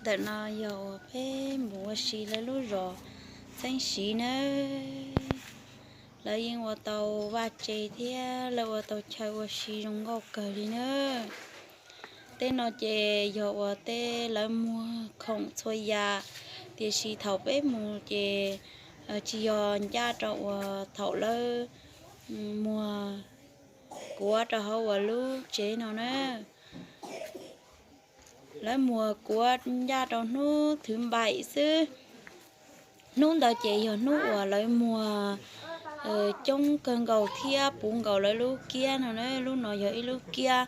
Ntawm no yog uas peb mus ua si lawv lub zos Txheeb Siv nawb. Lawv yeej ua tau vaj tse thiab lawv ua tau chaw ua si zoo nkauj kawg li nawb. Tej no ces yog uas tej lawv muag khoom txhua yam, tiam sis thaum peb mus ces tsis yog ncaj rau uas thaum lawv muag kuav rau hauv uas lub tsev no na. Lawv muag kuav ncaj rau hnub thwv npaim xwb. Hnub ntawd ces yog hnub uas lawv muag coob kawg nkaus thiab puv nkaus lawv lub kiab no na. Lub no yog ib lub kiab,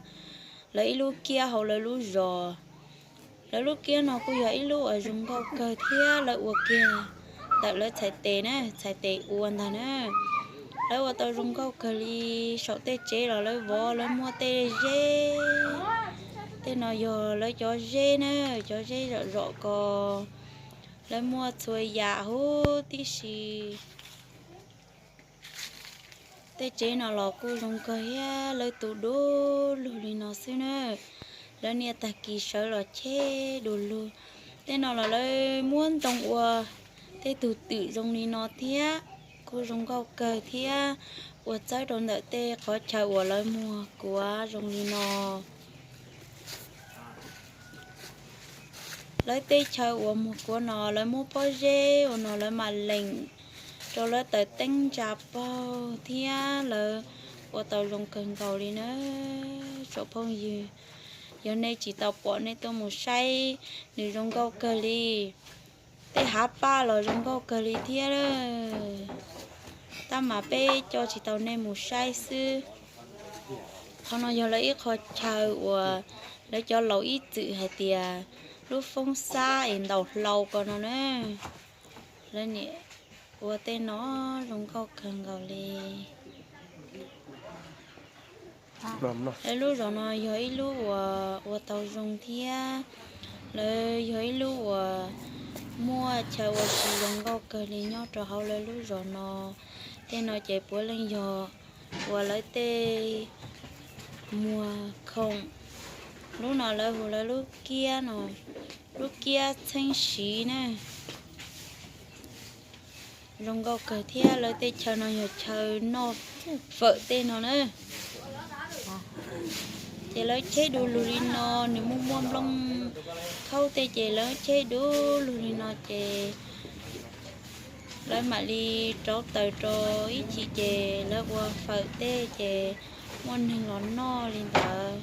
lawv ib lub kiab hauv lawv lub zos. Lawv lub kiab no kuj yog ib lub uas zoo nkauj kawg thiab lawv ua kiag ntawm lawv txhais tes na, txhais tes ua ntag na. Lawv ua tau zoo nkauj kawg li. Saum tej tsev los lawv vov lawv muab tej zeb, tej no yog lawv cov zeb na, cov zeb zom zom ko. Lawv muaj txhua yam huv tib si. Tej tsev no los kuj zoo kawg thiab lawv tu du lug li no xwb na. Lawv niaj tag kis sawv los cheb du lug. Tej no los lawv muab ntoo ua tej tug twm zoo li no thiab, kuj zoo nkauj kawg thiab, ua txawb rau ntawm tej qhov chaw uas lawv muag kuav zoo li no. Lawv tej chaw uas muag kuav no lawv muab pob zeb ua no lawv mam leem rau lawv taws teeb ntsa paug thiab lawv ua tau zoo kawg nkaus li na. Tsoom phooj ywg, yog nej tsis tau pom nej tuaj mus saib, nws zoo nkauj kawg li. Tej hav paj los zoo nkauj kawg li thiab. Tab mas peb coj tsis tau nej mus saib xwb. Qhov no yog lawv ib qho chaw uas lawv cov laus ib txwm hais tias lub foob xab es ntaus hlau ko no na. Lawv niam ua tej no zoo nkauj kawg nkaus li. Lawv lub zos no yog ib lub uas ua tau zoo thiab lawv yog ib lub uas muaj chaw ua si zoo nkauj kawg li nyob rau hauv lawv lub zos no. Tej no ces puav leej yog uas lawv tej muag khoom. Lub no lawv hu lawv lub kiab no, lub kiab txheeb siv na. Zoo nkauj kawg thiab lawv tej chaw no yog chaw noj fawm tej no na. Ces lawv cheb du lug li no, nws muaj muaj nplooj khaub tej ces lawv cheb du lug li no ces lawv mam li rauv taws rau ib chim ces lawv ua fawm tej ces muaj neeg los noj li ntawd.